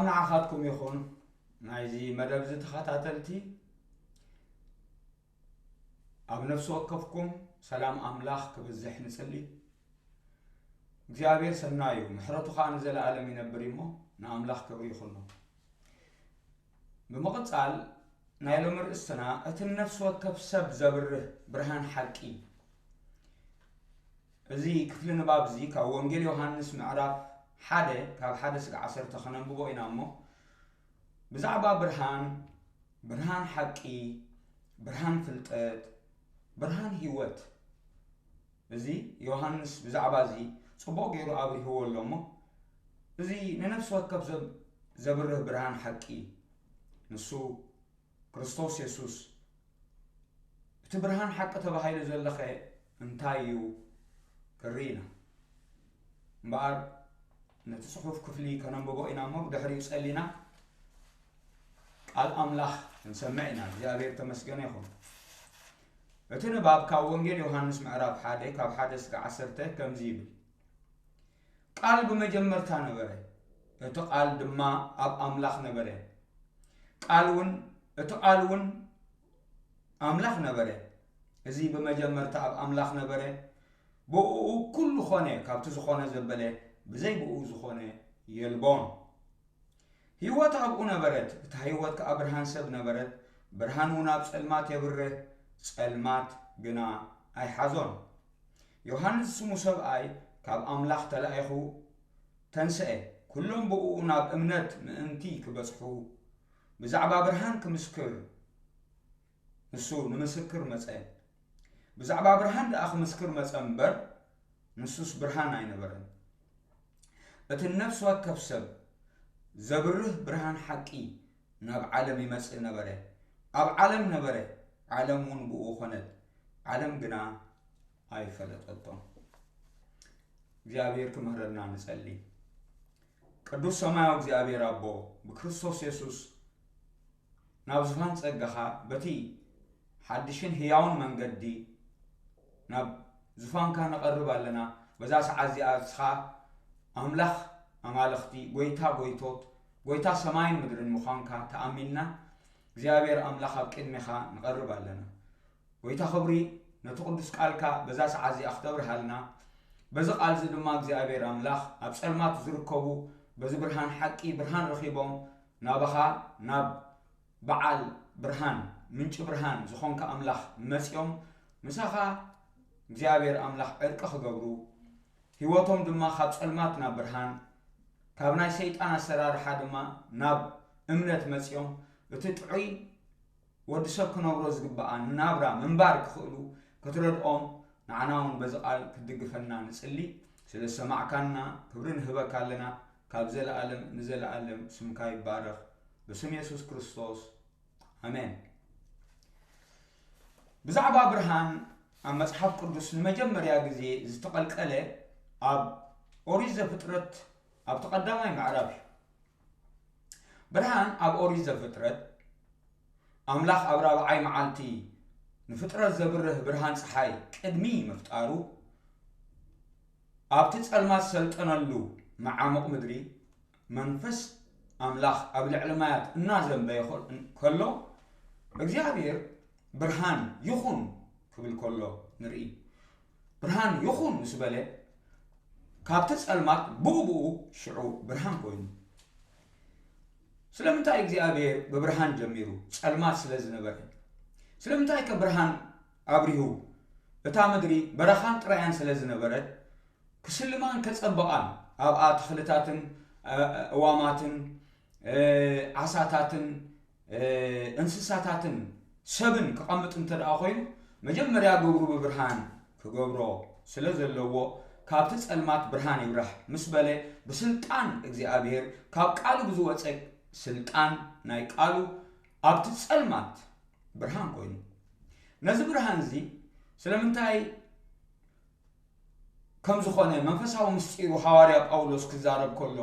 ንዓኻትኩም ይኹን ናይዚ መደብ እዚ ተኸታተልቲ፣ ኣብ ነፍሲ ወከፍኩም ሰላም ኣምላኽ ክብዝሕ ንጽሊ። እግዚኣብሔር ሰናይ እዩ፣ ምሕረቱ ኸኣ ንዘለኣለም ይነብር እዩ እሞ ንኣምላኽ ክብሪ ይኹኖ። ብምቕጻል ናይ ሎሚ ርእስና እቲ ነፍሲ ወከፍ ሰብ ዘብርህ ብርሃን ሓቂ። እዚ ክፍሊ ንባብ እዚ ካብ ወንጌል ዮሃንስ ምዕራፍ ሓደ ካብ ሓደ ስጋዕ ዓሰርተ ከነንብቦ ኢና እሞ፣ ብዛዕባ ብርሃን፣ ብርሃን ሓቂ፣ ብርሃን ፍልጠት፣ ብርሃን ህይወት፣ እዚ ዮሃንስ ብዛዕባ እዚ ጽቡቕ ገይሩ ኣብሪህዎ ኣሎ እሞ፣ እዚ ንነፍሲ ወከፍ ዘብ-፣ ዘብርህ ብርሃን ሓቂ፣ ንሱ ክርስቶስ የሱስ፣ እቲ ብርሃን ሓቂ ተባሂሉ ዘለኸ እንታይ እዩ ክንርኢ ኢና። እምበኣር ነቲ ጽሑፍ ክፍሊ ከነንብቦ ኢና እሞ ብድሕሪኡ ጸሊና ቃል ኣምላኽ ክንሰምዕ ኢና። እግዚኣብሔር ተመስገነ ይኹን። እቲ ንባብ ካብ ወንጌል ዮሃንስ ምዕራፍ ሓደ ካብ ሓደ እስከ ዓሰርተ ከምዚ ይብል። ቃል ብመጀመርታ ነበረ፣ እቲ ቃል ድማ ኣብ ኣምላኽ ነበረ። ቃል እውን፣ እቲ ቃል እውን ኣምላኽ ነበረ። እዚ ብመጀመርታ ኣብ ኣምላኽ ነበረ። ብእኡ ኩሉ ኾነ፣ ካብቲ ዝኾነ ዘበለ፣ ብዘይ ብእኡ ዝኾነ የልቦን። ህይወት ኣብኡ ነበረት፣ እታ ህይወት ከኣ ብርሃን ሰብ ነበረት። ብርሃን እውን ኣብ ጸልማት የብርህ፣ ጸልማት ግና ኣይሓዞን። ዮሃንስ ስሙ ሰብኣይ ካብ ኣምላኽ ተላኢኹ ተንስአ፣ ኩሎም ብእኡ ናብ እምነት ምእንቲ ክበጽሑ፣ ብዛዕባ ብርሃን ክምስክር ንሱ ንምስክር መጸ። ብዛዕባ ብርሃን ደኣ ክምስክር መጸ እምበር፣ ንሱስ ብርሃን ኣይነበረን። እቲ ነፍሲ ወከፍ ሰብ ዘብርህ ብርሃን ሓቂ ናብ ዓለም ይመጽእ ነበረ። ኣብ ዓለም ነበረ፣ ዓለም እውን ብእኡ ኾነት፣ ዓለም ግና ኣይፈለጠቶን። እግዚኣብሔር ክምህረና ንጸሊ። ቅዱስ ሰማያዊ እግዚኣብሔር ኣቦ፣ ብክርስቶስ የሱስ ናብ ዝፋን ጸጋኻ በቲ ሓድሽን ህያውን መንገዲ ናብ ዝፋንካ ንቐርብ ኣለና። በዛ ሰዓት እዚኣ ንስኻ ኣምላኽ ኣማልኽቲ፣ ጐይታ ጐይቶት፣ ጐይታ ሰማይን ምድርን ምዃንካ ተኣሚንና፣ እግዚኣብሔር ኣምላኽ ኣብ ቅድሜኻ ንቐርብ ኣለና። ጐይታ ኽብሪ ነቲ ቅዱስ ቃልካ በዛ ሰዓት እዚኣ ክተብርሃልና፣ በዚ ቃል እዚ ድማ እግዚኣብሔር ኣምላኽ ኣብ ጸልማት ዝርከቡ በዚ ብርሃን ሓቂ ብርሃን ረኺቦም ናባኻ ናብ በዓል ብርሃን ምንጪ ብርሃን ዝኾንካ ኣምላኽ መጺኦም ምሳኻ እግዚኣብሔር ኣምላኽ ዕርቂ ክገብሩ ህይወቶም ድማ ካብ ጸልማት ናብ ብርሃን ካብ ናይ ሰይጣን ኣሰራርሓ ድማ ናብ እምነት መጺኦም እቲ ጥዑይ ወዲ ሰብ ክነብሮ ዝግብኣ ናብራ ምንባር ክኽእሉ ክትረድኦም ንዓና እውን በዚ ቃል ክትድግፈና ንጽሊ። ስለ ዝሰማዕካና ክብሪ ንህበካ ኣለና። ካብ ዘለኣለም ንዘለኣለም ስምካ ይባረኽ። ብስም የሱስ ክርስቶስ ኣሜን። ብዛዕባ ብርሃን ኣብ መጽሓፍ ቅዱስ ንመጀመርያ ግዜ ዝተቐልቀለ ኣብ ኦሪት ዘፍጥረት ኣብቲ ቀዳማይ ምዕራፍ እዩ። ብርሃን ኣብ ኦሪት ዘፍጥረት ኣምላኽ ኣብ ራብዓይ መዓልቲ ንፍጥረት ዘብርህ ብርሃን ጸሓይ ቅድሚ ምፍጣሩ ኣብቲ ጸልማት ሰልጠነሉ መዓሙቕ ምድሪ መንፈስ ኣምላኽ ኣብ ልዕሊ ማያት እናዘንበየ ከሎ እግዚኣብሔር ብርሃን ይኹን ክብል ከሎ ንርኢ። ብርሃን ይኹን ምስ በለ ካብቲ ጸልማት ብኡ ብኡ ሽዑ ብርሃን ኮይኑ። ስለምንታይ እግዚኣብሔር ብብርሃን ጀሚሩ? ጸልማት ስለ ዝነበረ። ስለምንታይ ከ ብርሃን ኣብሪሁ? እታ ምድሪ በረኻን ጥራያን ስለ ዝነበረት ክስልማን ከጸብቓን ኣብኣ ተኽልታትን ኣእዋማትን ዓሳታትን እንስሳታትን ሰብን ክቐምጥ እንተ ደኣ ኮይኑ መጀመርያ ግብሩ ብብርሃን ክገብሮ ስለ ዘለዎ ካብቲ ጸልማት ብርሃን ይብራህ ምስ በለ ብስልጣን እግዚኣብሔር ካብ ቃሉ ብዝወፀ ስልጣን ናይ ቃሉ ኣብቲ ጸልማት ብርሃን ኮይኑ ነዚ ብርሃን እዚ ስለምንታይ ከም ዝኾነ መንፈሳዊ ምስጢሩ ሃዋርያ ጳውሎስ ክዛረብ ከሎ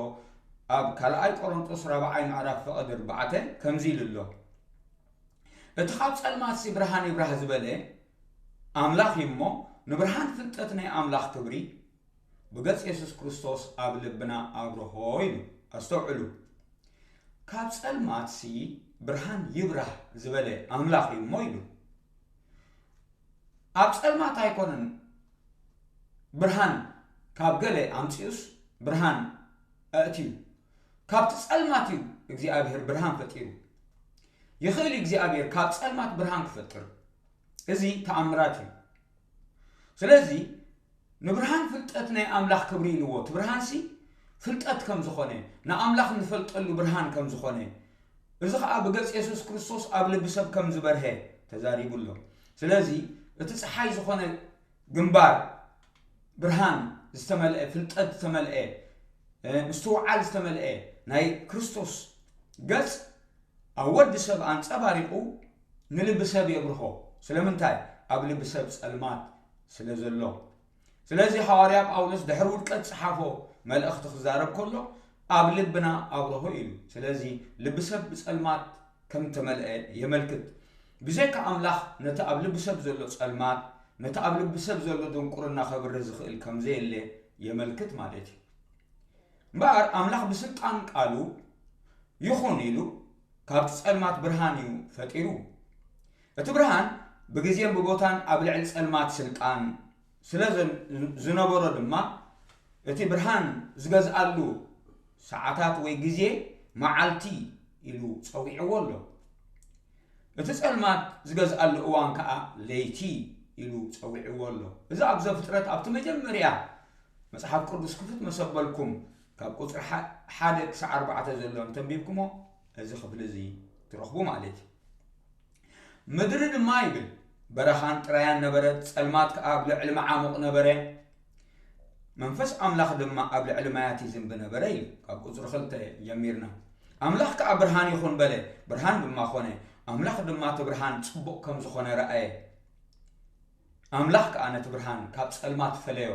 ኣብ ካልኣይ ቆሮንጦስ ራብዓይ ምዕራፍ ፍቕዲ ኣርባዕተ ከምዚ ኢሉ ኣሎ። እቲ ካብ ጸልማትሲ ብርሃን ይብራህ ዝበለ ኣምላኽ እዩ እሞ ንብርሃን ፍልጠት ናይ ኣምላኽ ክብሪ ብገጽ የሱስ ክርስቶስ ኣብ ልብና ኣብርሆ ኢሉ። ኣስተውዕሉ። ካብ ጸልማትሲ ብርሃን ይብራህ ዝበለ ኣምላኽ እዩ እሞ ኢሉ። ኣብ ጸልማት ኣይኮነን ብርሃን ካብ ገለ ኣምጺኡስ ብርሃን ኣእትዩ። ካብቲ ጸልማት እዩ እግዚኣብሔር ብርሃን ፈጢሩ። ይኽእል እዩ እግዚኣብሔር ካብ ጸልማት ብርሃን ክፈጥር። እዚ ተኣምራት እዩ። ስለዚ ንብርሃን ፍልጠት ናይ ኣምላኽ ክብሪ ኢልዎ። እቲ ብርሃንሲ ፍልጠት ከም ዝኾነ፣ ንኣምላኽ ንፈልጠሉ ብርሃን ከም ዝኾነ፣ እዚ ኸኣ ብገጽ የሱስ ክርስቶስ ኣብ ልቢ ሰብ ከም ዝበርሀ ተዛሪቡ ኣሎ። ስለዚ እቲ ጸሓይ ዝኾነ ግንባር ብርሃን ዝተመልአ፣ ፍልጠት ዝተመልአ፣ እ፣ ምስትውዓል ዝተመልአ ናይ ክርስቶስ ገጽ ኣብ ወዲ ሰብ ኣንጸባሪቑ ንልቢ ሰብ የብርሆ። ስለምንታይ? ኣብ ልቢ ሰብ ጸልማት ስለ ዘሎ። ስለዚ ሃዋርያ ጳውሎስ ድሕሪ ውድቀት ዝጸሓፎ መልእኽቲ ክዛረብ ከሎ ኣብ ልብና ኣብርሆ ኢሉ። ስለዚ ልቢ ሰብ ብጸልማት ከም ተመልአ የመልክት። ብዘይካ ኣምላኽ ነቲ ኣብ ልቢ ሰብ ዘሎ ጸልማት፣ ነቲ ኣብ ልቢ ሰብ ዘሎ ድንቁርና ከብርህ ዝኽእል ከም ዘየለ የመልክት ማለት እዩ። እምበኣር ኣምላኽ ብስልጣን ቃሉ ይኹን ኢሉ ካብቲ ጸልማት ብርሃን እዩ ፈጢሩ። እቲ ብርሃን ብግዜን ብቦታን ኣብ ልዕሊ ጸልማት ስልጣን ስለ ዘን-፣ ዝነበሮ ድማ እቲ ብርሃን ዝገዝኣሉ ሰዓታት ወይ ግዜ መዓልቲ ኢሉ ጸዊዕዎ ኣሎ። እቲ ጸልማት ዝገዝኣሉ እዋን ከኣ ለይቲ ኢሉ ጸዊዕዎ ኣሎ። እዚ ኣብ ዘፍጥረት ኣብቲ መጀመርያ መጽሓፍ ቅዱስ ክፍት መሰበልኩም ካብ ቁጽሪ ሓ-፣ ሓደ ክሳዕ ኣርባዕተ ዘሎ እንተንቢብኩሞ እዚ ክፍሊ እዚ ትረኽቡ ማለት እዩ። ምድሪ ድማ ይብል በረኻን ጥራያን ነበረት፣ ጸልማት ከኣ ኣብ ልዕሊ መዓሙቕ ነበረ፣ መንፈስ ኣምላኽ ድማ ኣብ ልዕሊ ማያት ይዝንቢ ነበረ ኢሉ። ካብ ቁጽሪ ክልተ ጀሚርና። ኣምላኽ ከኣ ብርሃን ይኹን በለ፣ ብርሃን ድማ ኾነ። ኣምላኽ ድማ እቲ ብርሃን ጽቡቕ ከም ዝኾነ ረኣየ። ኣምላኽ ከኣ ነቲ ብርሃን ካብ ጸልማት ፈለዮ።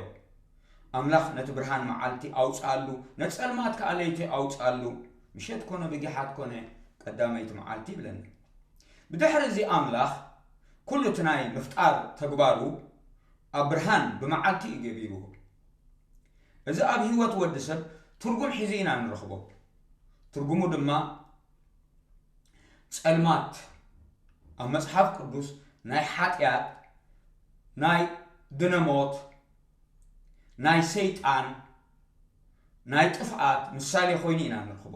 ኣምላኽ ነቲ ብርሃን መዓልቲ ኣውጽኣሉ፣ ነቲ ጸልማት ከኣ ለይቲ ኣውጽኣሉ። ምሸት ኮነ ብጊሓት ኮነ ቀዳመይቲ መዓልቲ ይብለና። ብድሕሪ እዚ ኣምላኽ ኩሉ እቲ ናይ ምፍጣር ተግባሩ ኣብ ብርሃን ብመዓልቲ እዩ ገቢርዎ። እዚ ኣብ ህይወት ወዲ ሰብ ትርጉም ሒዙ ኢና ንረኽቦ። ትርጉሙ ድማ ጸልማት ኣብ መጽሓፍ ቅዱስ ናይ ሓጢኣት፣ ናይ ድነሞት፣ ናይ ሰይጣን፣ ናይ ጥፍኣት ምሳሌ ኮይኑ ኢና ንረኽቦ።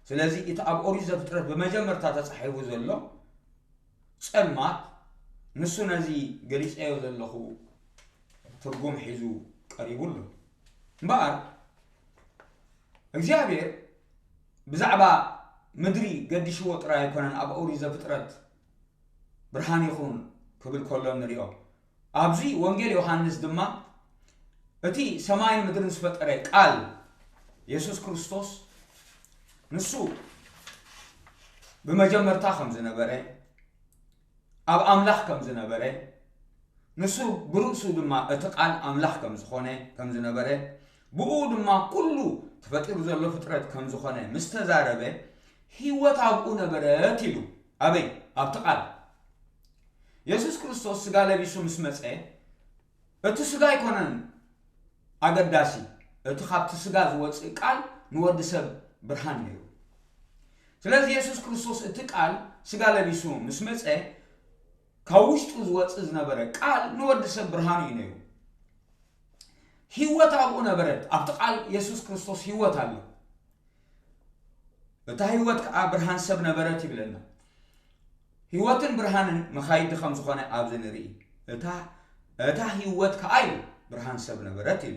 ስለዚ እቲ ኣብ ኦሪት ዘፍጥረት ብመጀመርታ ተጻሒፉ ዘሎ ጸልማት ንሱ ነዚ ገሊጸዮ ዘለኹ ትርጉም ሒዙ ቀሪቡ ኣሎ። እምበኣር እግዚኣብሔር ብዛዕባ ምድሪ ገዲሽዎ ጥራይ ኣይኮነን ኣብ ኦሪት ዘፍጥረት ብርሃን ይኹን ክብል ከሎ ንሪኦ። ኣብዚ ወንጌል ዮሃንስ ድማ እቲ ሰማይን ምድርን ዝፈጠረ ቃል የሱስ ክርስቶስ ንሱ ብመጀመርታ ከም ዝነበረ፣ ኣብ ኣምላኽ ከም ዝነበረ፣ ንሱ ብርእሱ ድማ እቲ ቃል ኣምላኽ ከም ዝኾነ፣ ከም ዝነበረ፣ ብኡ ድማ ኩሉ ተፈጢሩ ዘሎ ፍጥረት ከም ዝኾነ ምስ ተዛረበ፣ ህይወት ኣብኡ ነበረት ኢሉ። ኣበይ? ኣብቲ ቃል። የሱስ ክርስቶስ ስጋ ለቢሱ ምስ መጸ፣ እቲ ስጋ ኣይኮነን ኣገዳሲ፣ እቲ ካብቲ ስጋ ዝወጽእ ቃል ንወዲ ሰብ ብርሃን ነይሩ። ስለዚ የሱስ ክርስቶስ እቲ ቃል ስጋ ለቢሱ ምስ መጸ፣ ካብ ውሽጡ ዝወጽእ ዝነበረ ቃል ንወዲ ሰብ ብርሃኑ እዩ ነይሩ። ህይወት ኣብኡ ነበረት። ኣብቲ ቃል የሱስ ክርስቶስ ህይወት ኣሎ። እታ ህይወት ከኣ ብርሃን ሰብ ነበረት ይብለና። ህይወትን ብርሃንን መኻይዲ ከም ዝኾነ ኣብዚ ንርኢ። እታ፣ እታ ህይወት ከኣ እዩ ብርሃን ሰብ ነበረት ኢሉ።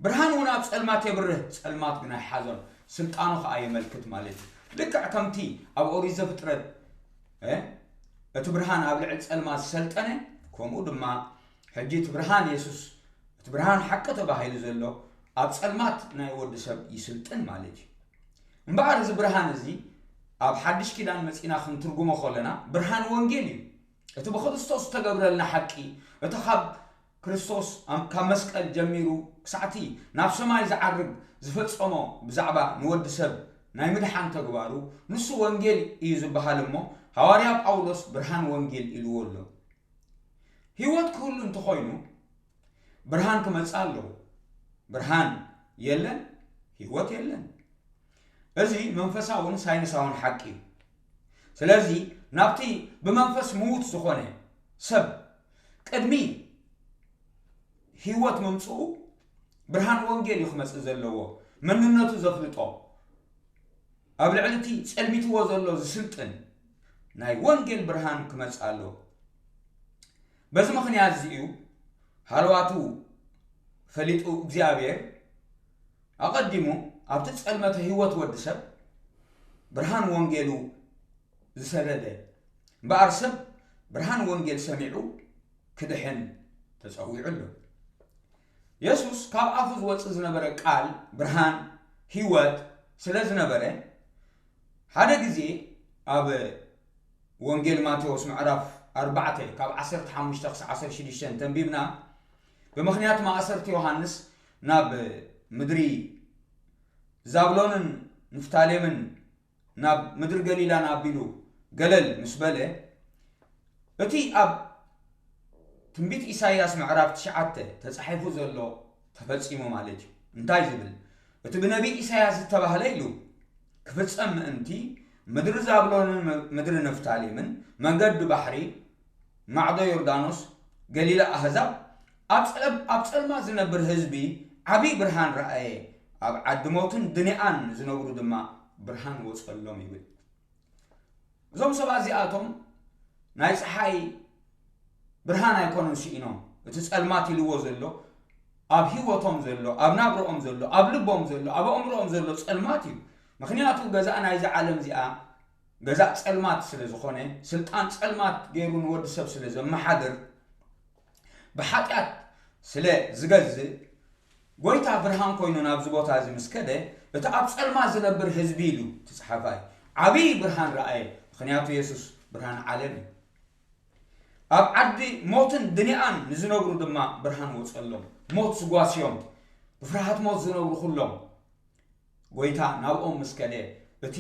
ብርሃን እውን ኣብ ጸልማት የብርህ፣ ጸልማት ግን ኣይሓዞን። ስልጣኑ ከኣ የመልክት ማለት እዩ። ልክዕ ከምቲ ኣብ ኦሪት ዘፍጥረት፣ እ፣ እቲ ብርሃን ኣብ ልዕሊ ጸልማት ዝሰልጠነ፣ ከምኡ ድማ ሕጂ እቲ ብርሃን የሱስ፣ እቲ ብርሃን ሓቂ ተባሂሉ ዘሎ ኣብ ጸልማት ናይ ወዲ ሰብ ይስልጥን ማለት እዩ። እምበኣር እዚ ብርሃን እዚ ኣብ ሓድሽ ኪዳን መጺና ክንትርጉሞ ከለና ብርሃን ወንጌል እዩ። እቲ ብክርስቶስ ዝተገብረልና ሓቂ፣ እቲ ካብ ክርስቶስ ኣም-፣ ካብ መስቀል ጀሚሩ ክሳዕቲ ናብ ሰማይ ዝዓርግ ዝፈጸሞ ብዛዕባ ንወዲ ሰብ ናይ ምድሓን ተግባሩ፣ ንሱ ወንጌል እዩ ዝበሃል እሞ፣ ሃዋርያ ጳውሎስ ብርሃን ወንጌል ኢልዎ ኣሎ። ህይወት ክህሉ እንተኾይኑ፣ ብርሃን ክመጽእ ኣለዎ። ብርሃን የለን፣ ህይወት የለን። እዚ መንፈሳውን ሳይንሳውን ሓቂ እዩ። ስለዚ ናብቲ ብመንፈስ ምዉት ዝኾነ ሰብ ቅድሚ ህይወት ምምጽኡ ብርሃን ወንጌል እዩ ክመጽእ ዘለዎ። መንነቱ ዘፍልጦ፣ ኣብ ልዕሊ እቲ ጸልሚትዎ ዘሎ ዝስልጥን ናይ ወንጌል ብርሃን ክመጽእ ኣለዎ። በዚ ምኽንያት እዚ እዩ ሃለዋቱ ፈሊጡ እግዚኣብሔር ኣቐዲሙ ኣብቲ ጸልመተ ህይወት ወዲ ሰብ ብርሃን ወንጌሉ ዝሰደደ። እምበኣር ሰብ ብርሃን ወንጌል ሰሚዑ ክድሕን ተጸዊዑ ኣሎ። የሱስ ካብ ኣፉ ዝወጽእ ዝነበረ ቃል ብርሃን ህይወት ስለ ዝነበረ፣ ሓደ ግዜ ኣብ ወንጌል ማቴዎስ ምዕራፍ ኣርባዕተ ካብ ዓሰርተ ሓሙሽተ ክሳብ ዓሰርተ ሽዱሽተ እንተንቢብና፣ ብምኽንያት ማእሰርቲ ዮሃንስ ናብ ምድሪ ዛብሎንን ንፍታሌምን ናብ ምድሪ ገሊላን ኣቢሉ ገለል ምስ በለ፣ እቲ ኣብ ትንቢት ኢሳይያስ ምዕራፍ ትሽዓተ ተጻሒፉ ዘሎ ተፈጺሙ ማለት እዩ። እንታይ ዝብል? እቲ ብነቢይ ኢሳይያስ ዝተባህለ ኢሉ ክፍጸም ምእንቲ፣ ምድሪ ዛብሎንን ምድሪ ንፍታሌምን፣ መንገዲ ባሕሪ፣ ማዕዶ ዮርዳኖስ፣ ገሊላ ኣህዛብ፣ ኣብ ጸለብ-፣ ኣብ ጸልማት ዝነብር ህዝቢ ዓብዪ ብርሃን ረኣየ፣ ኣብ ዓዲ ሞትን ድንኣን ዝነብሩ ድማ ብርሃን ወጸሎም ይብል። እዞም ሰባት እዚኣቶም ናይ ጸሓይ ብርሃን ኣይኮኑን ስኢኖም። እቲ ጸልማት ኢልዎ ዘሎ ኣብ ህይወቶም ዘሎ፣ ኣብ ናብርኦም ዘሎ፣ ኣብ ልቦም ዘሎ፣ ኣብ ኣእምሮኦም ዘሎ ጸልማት እዩ። ምኽንያቱ ገዛእ ናይዚ ዓለም እዚኣ ገዛእ ጸልማት ስለ ዝኾነ፣ ስልጣን ጸልማት ገይሩ ንወዲ ሰብ ስለ ዘመሓድር፣ ብሓጢኣት ስለ ዝገዝእ፣ ጎይታ ብርሃን ኮይኑ ናብዚ ቦታ እዚ ምስ ከደ፣ እቲ ኣብ ጸልማት ዝነብር ህዝቢ ኢሉ እቲ ጸሓፋይ ዓብዪ ብርሃን ረኣየ። ምኽንያቱ የሱስ ብርሃን ዓለም እዩ። ኣብ ዓዲ ሞትን ድንኣን ንዝነብሩ ድማ ብርሃን ወጸሎም። ሞት ዝጓስዮም፣ ብፍርሃት ሞት ዝነብሩ ኩሎም፣ ጎይታ ናብኦም ምስ ከደ፣ እቲ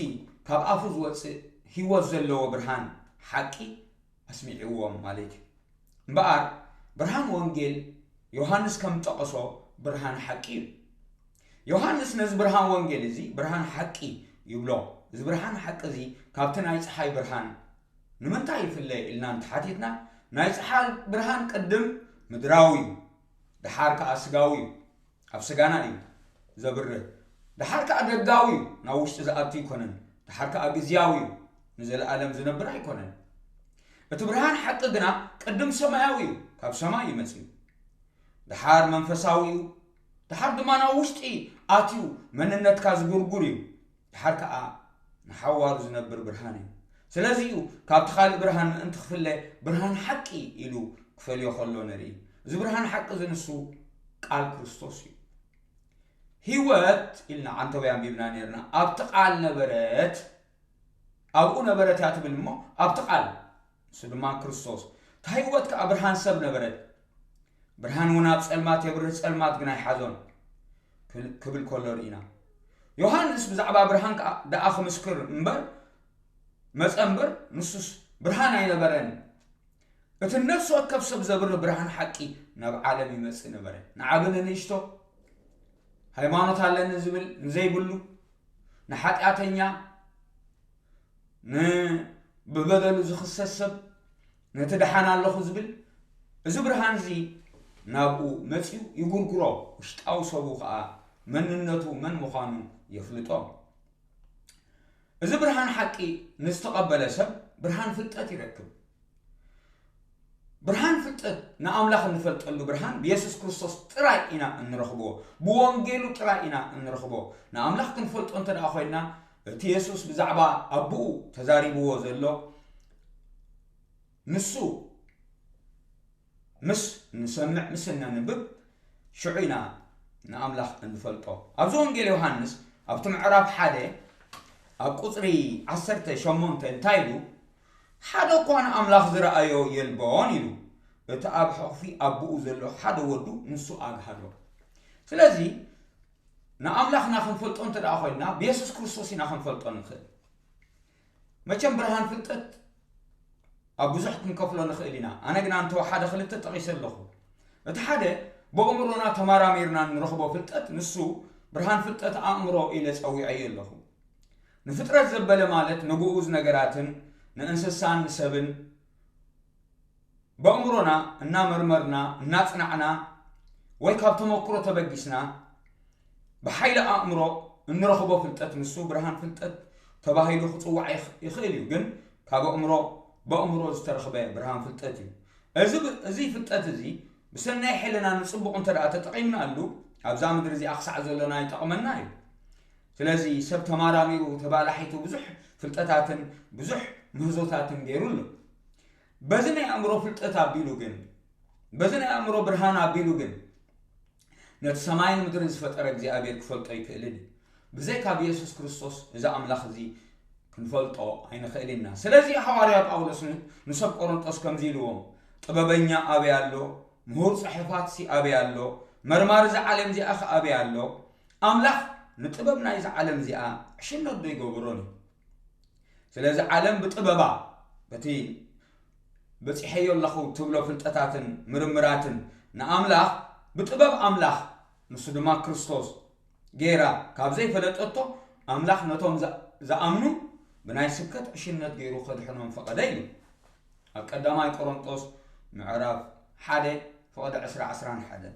ካብ ኣፉ ዝወጽእ ህይወት ዘለዎ ብርሃን ሓቂ ኣስሚዕዎም ማለት እዩ። እምበኣር ብርሃን ወንጌል ዮሃንስ ከም ጠቐሶ ብርሃን ሓቂ እዩ። ዮሃንስ ነዚ ብርሃን ወንጌል እዚ ብርሃን ሓቂ ይብሎ። እዚ ብርሃን ሓቂ እዚ ካብቲ ናይ ጸሓይ ብርሃን ንምንታይ ይፍለ ኢልና እንተሓቲትና፣ ናይ ጸሓይ ብርሃን ቅድም ምድራዊ እዩ፣ ደሓር ከኣ ስጋዊ እዩ። ኣብ ስጋና እዩ ዘብርህ። ደሓር ከኣ ደጋዊ እዩ፣ ናብ ውሽጢ ዝኣቱ ኣይኮነን። ደሓር ከኣ ግዝያዊ እዩ፣ ንዘለኣለም ዝነብር ኣይኮነን። እቲ ብርሃን ሓቂ ግና ቅድም ሰማያዊ እዩ፣ ካብ ሰማይ እዩ መጺኡ። ደሓር መንፈሳዊ እዩ፣ ደሓር ድማ ናብ ውሽጢ ኣትዩ መንነትካ ዝጉርጉር እዩ። ደሓር ከኣ ንሓዋሩ ዝነብር ብርሃን እዩ። ስለዚ እዩ ካብቲ ካልእ ብርሃን ምእንቲ ክፍለ ብርሃን ሓቂ ኢሉ ክፈልዮ ከሎ ንርኢ። እዚ ብርሃን ሓቂ እዚ ንሱ ቃል ክርስቶስ እዩ። ህይወት ኢልና ዓንተው ኣንቢብና ነርና። ኣብቲ ቃል ነበረት፣ ኣብኡ ነበረት እያ ትብል እሞ ኣብቲ ቃል፣ ንሱ ድማ ክርስቶስ። እታ ህይወት ከኣ ብርሃን ሰብ ነበረት። ብርሃን እውን ኣብ ጸልማት የብርህ፣ ጸልማት ግን ኣይሓዞን ክብል፣ ክብል ከሎ ርኢና። ዮሃንስ ብዛዕባ ብርሃን ከኣ ደኣ ክምስክር እምበር፣ መጸ እምበር፣ ንሱስ ብርሃን ኣይነበረን። እቲ ነፍሲ ወከፍ ሰብ ዘብርህ ብርሃን ሓቂ ናብ ዓለም ይመጽእ ነበረ። ንዓቢ ንንእሽቶ፣ ሃይማኖት ኣለኒ ዝብል ንዘይብሉ፣ ንሓጢኣተኛ፣ ን-፣ ብበደሉ ዝኽሰስ ሰብ፣ ነቲ ደሓን ኣለኹ ዝብል፣ እዚ ብርሃን እዚ ናብኡ መጺኡ ይጉርጉሮ፣ ውሽጣዊ ሰቡ ኸኣ መንነቱ መን ምዃኑ የፍልጦ። እዚ ብርሃን ሓቂ ንዝተቐበለ ሰብ ብርሃን ፍልጠት ይረክብ። ብርሃን ፍልጠት ንኣምላኽ እንፈልጠሉ ብርሃን ብየሱስ ክርስቶስ ጥራይ ኢና እንረኽቦ፣ ብወንጌሉ ጥራይ ኢና እንረኽቦ። ንኣምላኽ ክንፈልጦ እንተ ደኣ ኮይንና፣ እቲ የሱስ ብዛዕባ ኣቦኡ ተዛሪብዎ ዘሎ ንሱ ምስ ንሰምዕ፣ ምስ እነንብብ፣ ሽዑ ኢና ንኣምላኽ እንፈልጦ። ኣብዚ ወንጌል ዮሃንስ ኣብቲ ምዕራፍ ሓደ ኣብ ቁጽሪ ዓሰርተ ሸሞንተ እንታይ ኢሉ? "ሓደ እኳ ንኣምላኽ ዝረኣዮ የልቦን" ኢሉ። እቲ ኣብ ሕቑፊ ኣቦኡ ዘሎ ሓደ ወዱ ንሱ ኣግሃዶ። ስለዚ ንኣምላኽና ክንፈልጦ እንተ ደኣ ኮይንና፣ ብየሱስ ክርስቶስ ኢና ክንፈልጦ ንኽእል። መቸም ብርሃን ፍልጠት ኣብ ብዙሕ ክንከፍሎ ንኽእል ኢና። ኣነ ግና እንተወሓደ ክልተ ጠቒሰ ኣለኹ። እቲ ሓደ ብኣእምሮና ተመራሚርና እንረኽቦ ፍልጠት፣ ንሱ ብርሃን ፍልጠት ኣእምሮ ኢለ ጸዊዐዮ ኣለኹ። ንፍጥረት ዘበለ ማለት ንግኡዝ ነገራትን ንእንስሳን ንሰብን በእምሮና እናመርመርና እናጽናዕና ወይ ካብ ተመክሮ ተበጊስና ብሓይሊ ኣእምሮ እንረኽቦ ፍልጠት ንሱ ብርሃን ፍልጠት ተባሂሉ ክጽዋዕ ይኽ- ይኽእል እዩ። ግን ካብ ኣእምሮ ብኣእምሮ ዝተረኽበ ብርሃን ፍልጠት እዩ። እዚ ብ- እዚ ፍልጠት እዚ ብሰናይ ሕልና ንጽቡቕ እንተ ደኣ ተጠቒምናሉ ኣብዛ ምድሪ እዚኣ ክሳዕ ዘሎና ይጠቕመና እዩ። ስለዚ ሰብ ተማራሚሩ ተባላሒቱ ብዙሕ ፍልጠታትን ብዙሕ ምህዞታትን ገይሩ ኣሎ። በዚ ናይ ኣእምሮ ፍልጠት ኣቢሉ ግን በዚ ናይ ኣእምሮ ብርሃን ኣቢሉ ግን ነቲ ሰማይን ምድርን ዝፈጠረ እግዚኣብሔር ክፈልጦ ኣይክእልን እዩ። ብዘይካ ብየሱስ ክርስቶስ እዚ ኣምላኽ እዚ ክንፈልጦ ኣይንኽእል ኢና። ስለዚ ሃዋርያ ጳውሎስ ን- ንሰብ ቆሮንጦስ ከምዚ ኢልዎም፣ ጥበበኛ ኣበይ ኣሎ? ምሁር ጽሑፋትሲ ኣበይ ኣሎ? መርማሪ እዚ ዓለም እዚኣ ኸ ኣበይ ኣሎ? ኣምላኽ ንጥበብ ናይዚ ዓለም እዚኣ ዕሽነት ዶ ይገብሮን እዩ? ስለዚ ዓለም ብጥበባ በቲ በጺሐዮ ኣለኹ ትብሎ ፍልጠታትን ምርምራትን ንኣምላኽ ብጥበብ ኣምላኽ ንሱ ድማ ክርስቶስ ገይራ ካብ ዘይፈለጠቶ ኣምላኽ ነቶም ዛ- ዝኣምኑ ብናይ ስብከት ዕሽነት ገይሩ ከድሕኖም ፈቐደ ኢሉ ኣብ ቀዳማይ ቆሮንጦስ ምዕራፍ ሓደ ፍቕዲ ዕስራ ዕስራን ሓደን።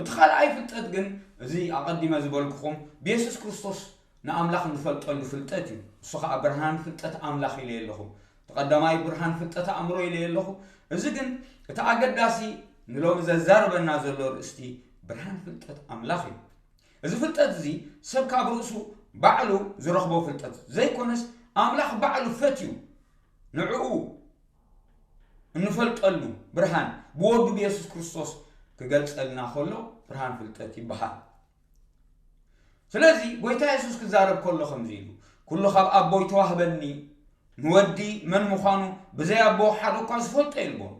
እቲ ካልኣይ ፍልጠት ግን እዚ ኣቐዲመ ዝበልኩኹም ብየሱስ ክርስቶስ ንኣምላኽ እንፈልጠሉ ፍልጠት እዩ። እሱ ኸዓ ብርሃን ፍልጠት ኣምላኽ ኢለ ኣለኹ። እቲ ቀዳማይ ብርሃን ፍልጠት ኣእምሮ ኢለ ኣለኹ። እዚ ግን እቲ ኣገዳሲ ንሎሚ ዘዛርበና ዘሎ ርእስቲ ብርሃን ፍልጠት ኣምላኽ እዩ። እዚ ፍልጠት እዚ ሰብ ካብ ርእሱ ባዕሉ ዝረኽቦ ፍልጠት ዘይኮነስ ኣምላኽ ባዕሉ ፈትዩ ንዕኡ እንፈልጠሉ ብርሃን ብወዱ ብየሱስ ክርስቶስ ክገልጸልና ከሎ ብርሃን ፍልጠት ይበሃል። ስለዚ ጎይታ የሱስ ክዛረብ ከሎ ከምዚ ኢሉ፣ "ኩሉ ካብ ኣቦይ ተዋህበኒ፣ ንወዲ መን ምዃኑ ብዘይ ኣቦ ሓደ እኳ ዝፈልጦ የልቦን፣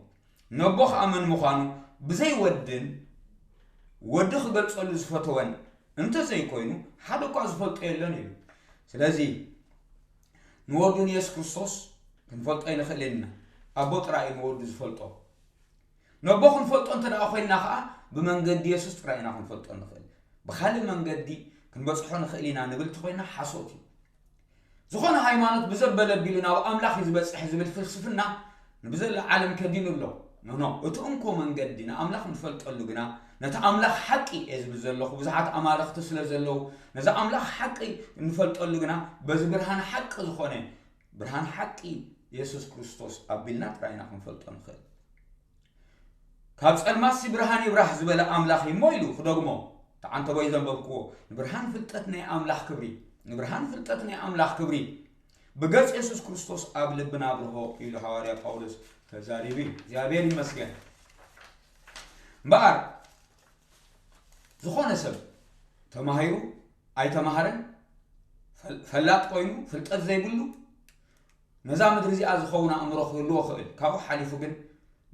ነቦ ኸኣ መን ምዃኑ ብዘይ ወድን ወዲ ክገልጸሉ ዝፈተወን እንተዘይኮይኑ ሓደ እኳ ዝፈልጦ የለን" ኢሉ። ስለዚ ንወዱ ንየሱስ ክርስቶስ ክንፈልጦ ኣይንኽእልን ኢና። ኣቦ ጥራይ እዩ ንወዱ ዝፈልጦ። ነቦ ክንፈልጦ እንተ ደኣ ኮይንና ኸዓ ብመንገዲ የሱስ ጥራይ ኢና ክንፈልጦ ንኽእል። ብኻልእ መንገዲ ክንበጽሖ ንኽእል ኢና ንብል እንተኾይና ሓሶት እዩ። ዝኾነ ሃይማኖት ብዘበለ ኣቢሉ ናብ ኣምላኽ እዩ ዝበጽሕ ዝብል ፍልስፍና ንብዘላ ዓለም ከዲኑ ኣሎ። ኖኖ፣ እቲ እንኮ መንገዲ ንኣምላኽ ንፈልጠሉ ግና ነቲ ኣምላኽ ሓቂ እየ ዝብል ዘለኹ ብዙሓት ኣማልኽቲ ስለ ዘለዉ ነዚ ኣምላኽ ሓቂ እንፈልጠሉ ግና በዚ ብርሃን ሓቂ ዝኾነ ብርሃን ሓቂ የሱስ ክርስቶስ ኣቢልና ጥራይ ኢና ክንፈልጦ ንኽእል። ካብ ጸልማትሲ ብርሃን ይብራህ ዝበለ ኣምላኽ እዩ እሞ ኢሉ ክደግሞ ተዓንተቦ እዩ ዘንበብክዎ። ንብርሃን ፍልጠት ናይ ኣምላኽ ክብሪ ንብርሃን ፍልጠት ናይ ኣምላኽ ክብሪ ብገጽ የሱስ ክርስቶስ ኣብ ልብና ኣብርሆ ኢሉ ሃዋርያ ጳውሎስ ተዛሪቡ እዩ። እግዚኣብሔር ይመስገን። እምበኣር ዝኾነ ሰብ ተማሂሩ ኣይተማሃረን ፈል- ፈላጥ ኮይኑ ፍልጠት ዘይብሉ ነዛ ምድሪ እዚኣ ዝኸውን ኣእምሮ ክህልዎ ክእል ካብኡ ሓሊፉ ግን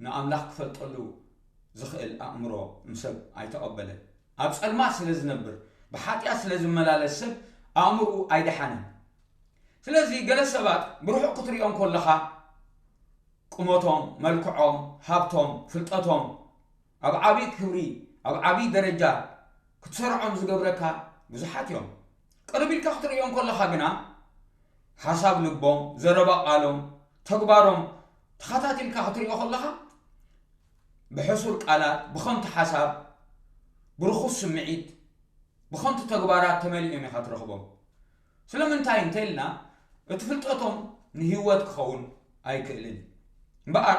ንኣምላኽ ክፈልጠሉ ዝኽእል ኣእምሮ ንሰብ ኣይተቐበለን። ኣብ ጸልማት ስለ ዝነብር ብሓጢኣት ስለ ዝመላለስ ሰብ ኣእምርኡ ኣይደሓነን። ስለዚ ገለ ሰባት ብርሑቕ ክትሪኦም ከለኻ ቁመቶም፣ መልክዖም፣ ሃብቶም፣ ፍልጠቶም ኣብ ዓብዪ ክብሪ ኣብ ዓብዪ ደረጃ ክትሰርዖም ዝገብረካ ብዙሓት እዮም። ቅርብ ኢልካ ክትርእዮም ከለኻ ግና ሓሳብ ልቦም፣ ዘረባ ቃሎም፣ ተግባሮም ተኸታቲልካ ክትሪኦ ከለኻ ብሕሱር ቃላት፣ ብኸንቱ ሓሳብ፣ ብርኹስ ስምዒት፣ ብኸንቱ ተግባራት ተመሊኦም ኢኻ ትረኽቦም። ስለምንታይ እንተኢልና እቲ ፍልጠቶም ንህይወት ክኸውን ኣይክእልን እዩ። እምበኣር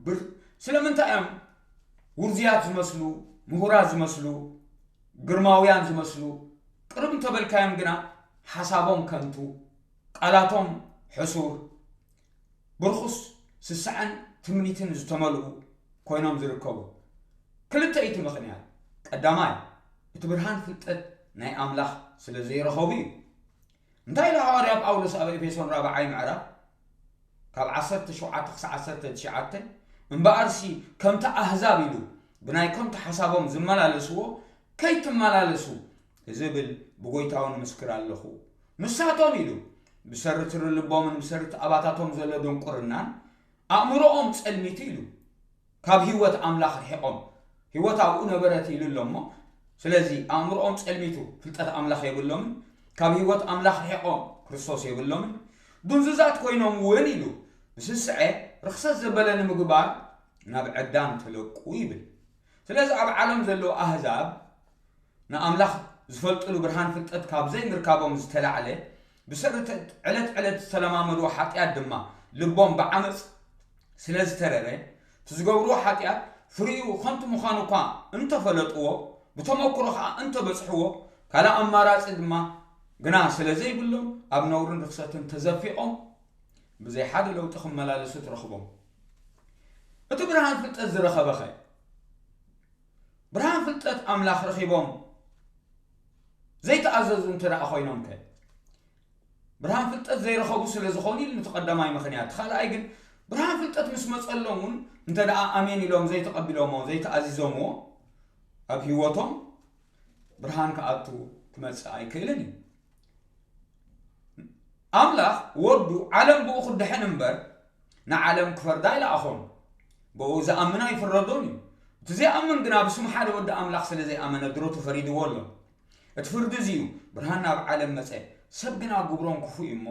ብር- ስለምንታይ እዮም ውርዙያት ዝመስሉ፣ ምሁራት ዝመስሉ፣ ግርማውያን ዝመስሉ ቅርብ እንተበልካዮም ግና ሓሳቦም ከንቱ፣ ቃላቶም ሕሱር፣ ብርኹስ ስስዐን ትምኒትን ዝተመልኡ ኮይኖም ዝርከቡ ክልተ እዩ እቲ ምኽንያት። ቀዳማይ እቲ ብርሃን ፍልጠት ናይ ኣምላኽ ስለ ዘይረኸቡ እዩ። እንታይ ኢሉ ሃዋርያ ጳውሎስ ኣብ ኤፌሶን ራብዓይ ምዕራፍ ካብ ዓሰርተ ሸውዓተ ክሳዕ ዓሰርተ ትሽዓተ እምበኣርሲ ከምቲ ኣህዛብ ኢሉ ብናይ ከምቲ ሓሳቦም ዝመላለስዎ ከይትመላለሱ ዝብል ብጎይታዊ ንምስክር ኣለኹ። ንሳቶም ኢሉ ብሰሪ ትሪ ልቦምን ብሰሪ እቲ ኣባታቶም ዘሎ ድንቁርናን ኣእምሮኦም ጸልሚቱ ኢሉ ካብ ህይወት ኣምላኽ ርሒቖም ህይወት ኣብኡ ነበረት ኢሉ ኣሎ እሞ ስለዚ ኣእምሮኦም ጸልሚቱ ፍልጠት ኣምላኽ የብሎምን ካብ ህይወት ኣምላኽ ርሒቖም ክርስቶስ የብሎምን፣ ድንዙዛት ኮይኖም እውን ኢሉ ብስስዐ ርኽሰት ዘበለ ንምግባር ናብ ዕዳም ተለቁ ይብል። ስለዚ ኣብ ዓለም ዘለዉ ኣህዛብ ንኣምላኽ ዝፈልጥሉ ብርሃን ፍልጠት ካብ ዘይምርካቦም ዝተላዕለ ብሰሪ ዕለት ዕለት ዝተለማመድዎ ሓጢኣት ድማ ልቦም ብዓመፅ ስለ ዝተረረ እቲ ዝገብርዎ ሓጢኣት ፍሪኡ ኸንቱ ምዃኑ እኳ እንተፈለጥዎ ብተመክሮ ኸዓ እንተበፅሕዎ ካልእ ኣማራፂ ድማ ግና ስለ ዘይብሎም ኣብ ነውርን ርኽሰትን ተዘፊቖም ብዘይ ሓደ ለውጢ ክመላለሱ ትረኽቦም። እቲ ብርሃን ፍልጠት ዝረኸበኸ ብርሃን ፍልጠት ኣምላኽ ረኺቦም ዘይተኣዘዙ እንተ ደኣ ኮይኖም ከ? ብርሃን ፍልጠት ዘይረኸቡ ስለ ዝኾኑ ኢሉ ነቲ ቀዳማይ ምኽንያት። ካልኣይ ግን ብርሃን ፍልጠት ምስ መጸሎም እውን እንተ ደኣ ኣሜን ኢሎም ዘይተቐቢሎሞ ዘይተኣዚዞምዎ ኣብ ህይወቶም ብርሃን ክኣቱ ክመጽእ ኣይክእልን እዩ። ኣምላኽ ወዱ ዓለም ብኡ ክድሕን እምበር ንዓለም ክፈርዳ ኣይለኣኾን። ብኡ ዝኣምን ኣይፍረዶን እዩ። እቲ ዘይኣምን ግና ብስም ሓደ ወዲ ኣምላኽ ስለ ዘይኣመነ ድሮ ተፈሪድዎ ኣሎ። እቲ ፍርዲ እዚ እዩ፣ ብርሃን ናብ ዓለም መጸ፣ ሰብ ግና ግብሮም ክፉእ እዩ እሞ፣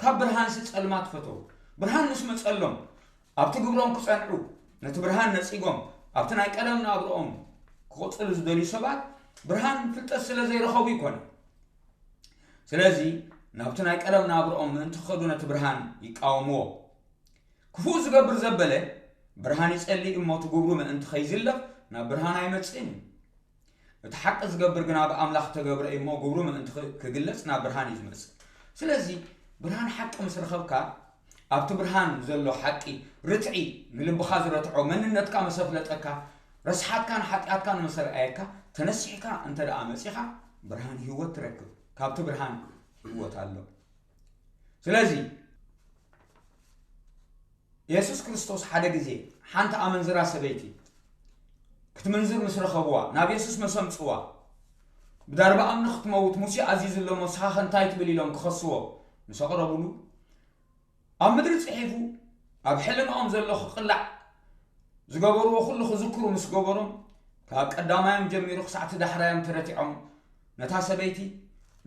ካብ ብርሃንሲ ጸልማት ፈተው። ብርሃን ምስ መጸሎም፣ ኣብቲ ግብሮም ክጸንዑ፣ ነቲ ብርሃን ነጺጎም፣ ኣብቲ ናይ ቀደም ናብርኦም ክቕጽሉ ዝደልዩ ሰባት፣ ብርሃን ፍልጠት ስለ ዘይረኸቡ ይኮነ። ስለዚ ናብቲ ናይ ቀደም ናብርኦም ምእንቲ ክኸዱ ነቲ ብርሃን ይቃወምዎ። ክፉእ ዝገብር ዘበለ ብርሃን ይጸሊ እሞ እቲ ግብሩ ምእንቲ ከይዝለፍ ናብ ብርሃን ኣይመጽእን እዩ። እቲ ሓቂ ዝገብር ግና ብኣምላኽ ተገብረ እዩ እሞ ግብሩ ምእንቲ ክ- ክግለጽ ናብ ብርሃን እዩ ዝመጽእ። ስለዚ ብርሃን ሓቂ ምስ ረኸብካ ኣብቲ ብርሃን ዘሎ ሓቂ ርትዒ ንልብኻ ዝረትዖ መንነትካ መሰፍለጠካ ረስሓትካን ሓጢኣትካን መሰርኣየካ ተነሲሕካ እንተ ደኣ መጺኻ ብርሃን ህይወት ትረክብ። ካብቲ ብርሃን ህይወት ኣሎ። ስለዚ የሱስ ክርስቶስ ሓደ ግዜ ሓንቲ ኣመንዝራ ሰበይቲ ክትምንዝር ምስ ረኸብዋ ናብ የሱስ መሰምጽዋ ብዳርባ ኣምኒ ክትመውት ሙሴ ኣዚዙ ኣሎ እሞ ንስኻ እንታይ ትብል ኢሎም ክኸስዎ ምስ ኣቕረቡሉ ኣብ ምድሪ ጽሒፉ ኣብ ሕልናኦም ዘሎ ክቕላዕ ዝገበርዎ ኩሉ ክዝክሩ ምስ ገበሮም ካብ ቀዳማዮም ጀሚሩ ክሳዕ እቲ ዳሕራዮም ተረቲዖም ነታ ሰበይቲ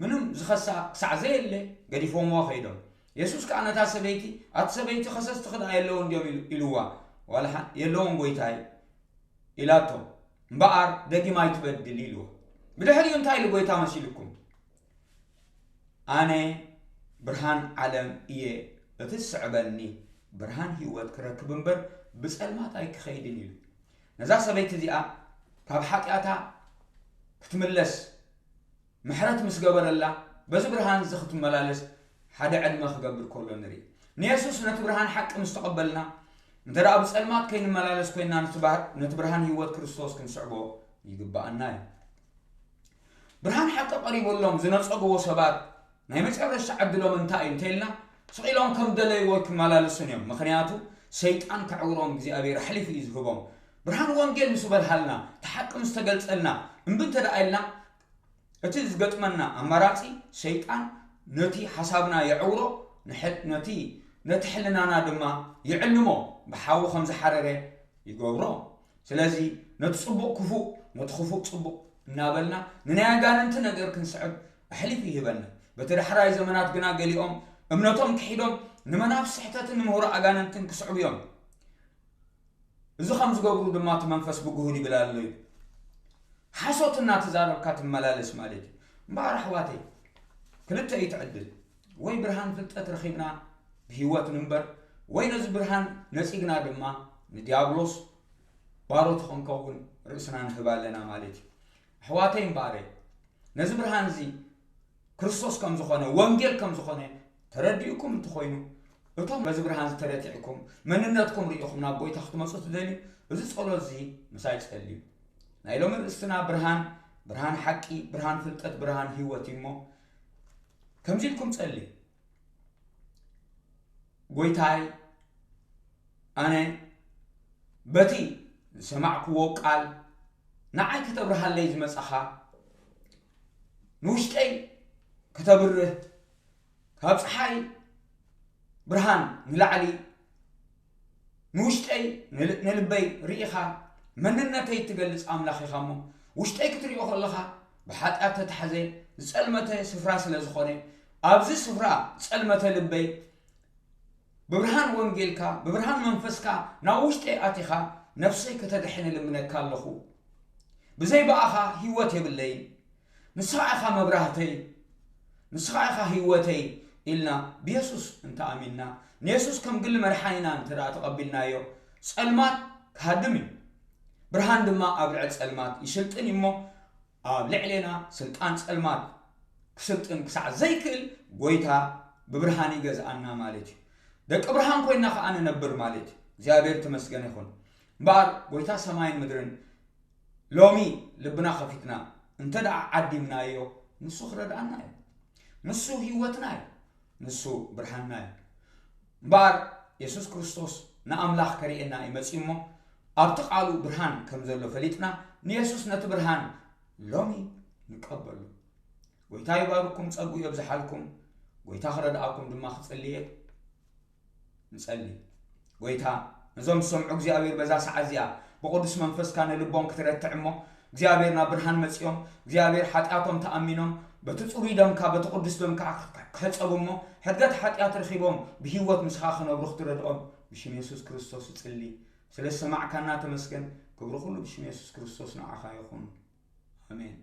ምንም ዝኸሳ ክሳዕ ዘየለ ገዲፎምዋ ከይዶም። የሱስ ከኣ ነታ ሰበይቲ ኣቲ ሰበይቲ ከሰስቲ ክድኣ የለውን ድዮም ኢሉ- ኢልዋ ዋላ ሓ- የለውን ጎይታይ ኢላቶ እምበኣር ደጊም ኣይትበድል ኢልዎ። ብድሕሪኡ እንታይ ኢሉ ጎይታ መሲልኩም ኣነ ብርሃን ዓለም እየ፣ እቲ ዝስዕበኒ ብርሃን ህይወት ክረክብ እምበር ብጸልማት ኣይክኸይድን ኢሉ። ነዛ ሰበይቲ እዚኣ ካብ ሓጢኣታ ክትምለስ ምሕረት ምስ ገበረላ በዚ ብርሃን እዚ ክትመላለስ ሓደ ዕድመ ክገብር ከሎ ንርኢ። ንየሱስ ነቲ ብርሃን ሓቂ ምስ ተቐበልና እንተ ደኣ ብጸልማት ከይንመላለስ ኮይንና ነቲ ባህ- ነቲ ብርሃን ህይወት ክርስቶስ ክንስዕቦ ይግብኣና እዩ። ብርሃን ሓቂ ቀሪቡሎም ዝነጸግዎ ሰባት ናይ መጨረሻ ዕድሎም እንታይ እዩ እንተኢልና ስቕ ኢሎም ከም ደለይዎ ክመላለሱን እዮም። ምኽንያቱ ሰይጣን ከዕውሮም እግዚኣብሔር ኣሕሊፉ እዩ ዝህቦም። ብርሃን ወንጌል ምስ በርሃልና እቲ ሓቂ ምስ ተገልጸልና እምቢ እንተ ደኣ ኢልና እቲ ዝገጥመና ኣማራጺ ሰይጣን ነቲ ሓሳብና የዕውሮ፣ ንሕ- ነቲ ነቲ ሕልናና ድማ ይዕልሞ፣ ብሓዊ ከም ዝሓረረ ይገብሮ። ስለዚ ነቲ ጽቡቕ ክፉእ ነቲ ክፉእ ጽቡቕ እናበልና ንናይ ኣጋንንቲ ነገር ክንስዕብ ኣሕሊፉ ይህበና። በቲ ዳሕራይ ዘመናት ግና ገሊኦም እምነቶም ክሒዶም ንመናፍስ ስሕተትን ንምህሮ ኣጋንንትን ክስዕቡ እዮም። እዚ ከም ዝገብሩ ድማ እቲ መንፈስ ብግሁድ ይብል ኣሎ እዩ። ሓሶት እናተዛረብካ ትመላለስ ማለት እዩ። እምበኣር ኣሕዋተይ ክልተ እዩ ትዕድል። ወይ ብርሃን ፍልጠት ረኺብና ብህይወት ንንበር፣ ወይ ነዚ ብርሃን ነጺግና ድማ ንዲያብሎስ ባሮት ክንከውን ርእስና ንህብ ኣለና ማለት እዩ። ኣሕዋተይ እምበኣረይ ነዚ ብርሃን እዚ ክርስቶስ ከም ዝኾነ ወንጌል ከም ዝኾነ ተረዲእኩም እንተኾይኑ እቶም በዚ ብርሃን ዝተረቲዕኩም መንነትኩም ርኢኹም ናብ ጎይታ ክትመፁ ትደልዩ እዚ ጸሎት እዚ ምሳይ ጸልዩ። ናይ ሎሚ ርእስትና ብርሃን፣ ብርሃን ሓቂ፣ ብርሃን ፍልጠት፣ ብርሃን ህይወት እዩ እሞ ከምዚ ኢልኩም ጸልዩ። ጎይታይ ኣነ በቲ ዝሰማዕክዎ ቃል ንዓይ ከተብርሃለይ ዝመጻኻ ንውሽጠይ ከተብርህ ካብ ፀሓይ ብርሃን ንላዕሊ ንውሽጠይ ንልበይ ርኢኻ መንነተይ እትገልፅ ኣምላኽ ኢኻ እሞ ውሽጠይ ክትሪኦ ከለኻ ብሓጢኣት ተታሕዘ ዝጸልመተ ስፍራ ስለ ዝኾነ፣ ኣብዚ ስፍራ ጸልመተ ልበይ ብብርሃን ወንጌልካ፣ ብብርሃን መንፈስካ ናብ ውሽጠይ ኣቲኻ ነፍሰይ ከተድሕን እልምነካ ኣለኹ። ብዘይ ብኣኻ ህይወት የብለይን። ንስኻ ኢኻ መብራህተይ፣ ንስኻ ኢኻ ህይወተይ ኢልና ብየሱስ እንተ ኣሚንና፣ ንየሱስ ከም ግሊ መድሓኒና እንተ ደኣ ተቐቢልናዮ፣ ጸልማት ክሃድም እዩ። ብርሃን ድማ ኣብ ልዕሊ ጸልማት ይስልጥን እዩ እሞ፣ ኣብ ልዕሌና ስልጣን ጸልማት ክስልጥን ክሳዕ ዘይክእል፣ ጎይታ ብብርሃን ይገዝኣና ማለት እዩ። ደቂ ብርሃን ኮይና ከኣ ንነብር ማለት እዩ። እግዚኣብሔር ተመስገን ይኹን። እምበኣር ጎይታ ሰማይን ምድርን ሎሚ ልብና ከፊትና እንተ ደኣ ዓዲምናዮ፣ ንሱ ክረድኣና እዩ። ንሱ ህይወትና እዩ። ንሱ ብርሃንና እዩ። እምበኣር የሱስ ክርስቶስ ንኣምላኽ ከርእየና እዩ መጺኡ እሞ፣ ኣብቲ ቃሉ ብርሃን ከም ዘሎ ፈሊጥና፣ ንየሱስ ነቲ ብርሃን ሎሚ ንቀበሉ። ጎይታ ይባርኩም፣ ጸጉ የብዝሓልኩም። ጎይታ ክረድኣኩም ድማ ክጽልየ ንጸሊ። ጎይታ ነዞም ዝሰምዑ እግዚኣብሔር በዛ ሰዓት እዚኣ ብቕዱስ መንፈስካ ንልቦም ክትረትዕ እሞ፣ እግዚኣብሔር ናብ ብርሃን መጺኦም፣ እግዚኣብሔር ሓጢኣቶም ተኣሚኖም፣ በቲ ጽሩይ ደምካ፣ በቲ ቅዱስ ደምካ ክሕጸቡ እሞ፣ ሕድገት ሓጢኣት ረኺቦም ብህይወት ምስኻ ክነብሩ ክትረድኦም ብሽም የሱስ ክርስቶስ እጽሊ። ስለ ዝሰማዕካና ተመስገን። ክብሪ ኩሉ ብሽም የሱስ ክርስቶስ ንዓኻ ይኹን። ኣሜን።